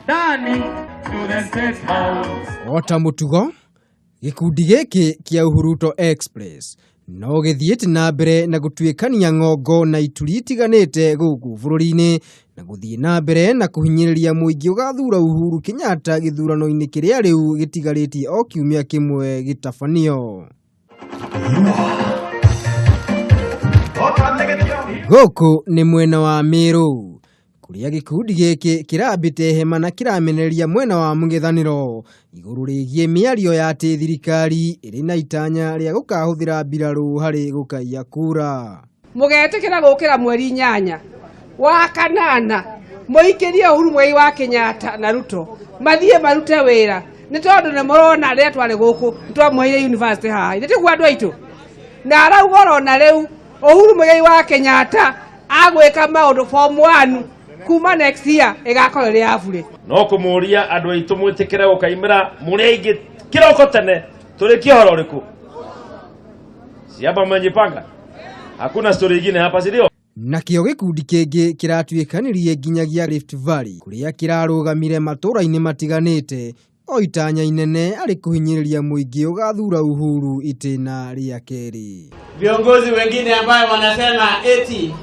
Ndani to the State House. O ta mũtugo, gĩkundi gĩkĩ kĩa Uhuruto Express no gĩthiĩte na mbere na gũtuĩkania ng'ongo na ituri itiganĩte gũkũ bũrũri-inĩ na gũthiĩ na mbere na kũhinyĩrĩria mũingĩ ũgathura Uhuru Kenyatta gĩthurano-inĩ kĩrĩa rĩu gĩtigarĩtie o kiumia kĩmwe gĩtabanio. Gũkũ nĩ mwena wa Meru kũrĩa gĩkundi gĩkĩ kĩrambĩte hema na kĩramenereria mwena wa mũng'ethanĩro igũrũ rĩgiĩ mĩario ya atĩ thirikari ĩrĩ na itanya rĩa gũkahũthĩra mbirarũ harĩ gũkaiya kura. Mũgetĩkĩra gũkĩra mweri 8 wa kanana mũikĩrie Uhuru Muigai wa Kenyatta na Ruto mathiĩ marute wĩra, nĩ tondũ nĩ mũrona rĩrĩa twarĩ gũkũ nĩ twamũheire university haha, ithe tiguo andũ aitũ? Na arauga oro na rĩu Uhuru Muigai wa Kenyatta agwĩka maũndũ form 1 kuma next year ĩgakorwo ĩrĩ ya burĩ. No kũmũria andũ aitũ mwĩtĩkĩre gũkaimĩra mũrĩ aingĩ kĩroko tene tũrĩkie ũhoro ũrĩkũ? Si hapa mmejipanga? Hakuna story ingine hapa, si ndio? Nakĩo gĩkundi kĩngĩ kĩratuĩkanirie nginyagia Rift Valley kũrĩa kĩrarũgamire matũũra-inĩ matiganĩte o itanya inene arĩ kũhinyĩrĩria mũingĩ ũgathura Uhuru itĩna rĩa kerĩ. Viongozi wengine ambayo wanasema eti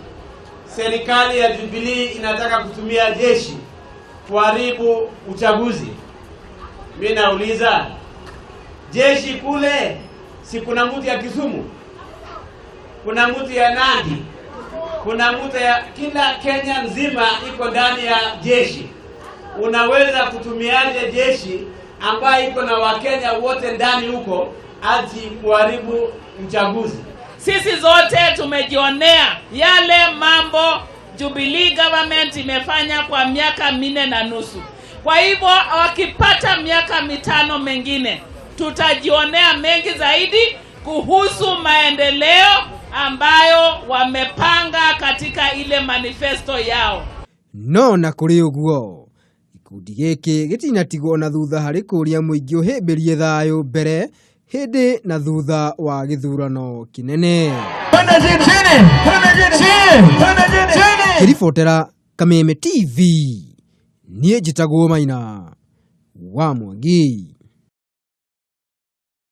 serikali ya Jubilee inataka kutumia jeshi kuharibu uchaguzi. Mimi nauliza, jeshi kule si kuna mtu ya Kisumu, kuna mtu ya Nandi, kuna mtu ya kila Kenya nzima iko ndani ya jeshi. Unaweza kutumiaje jeshi ambayo iko na Wakenya wote ndani huko ati kuharibu uchaguzi? Sisi zote tumejionea yale mambo Jubilee government imefanya kwa miaka 4.5. Kwa hivyo wakipata miaka 5 mengine tutajionea mengi zaidi kuhusu maendeleo ambayo wamepanga katika ile manifesto yao. No na kũrĩ ũguo, gĩkundi gĩkĩ gĩtinatigwo na thutha harĩ kũũria mũingĩ ũhĩmbĩrie thayũ mbere, hĩndĩ na thutha wa gĩthurano kĩnene. Ngĩribotera Kameme TV, niĩ njĩtagwo Maina wa Mwangi.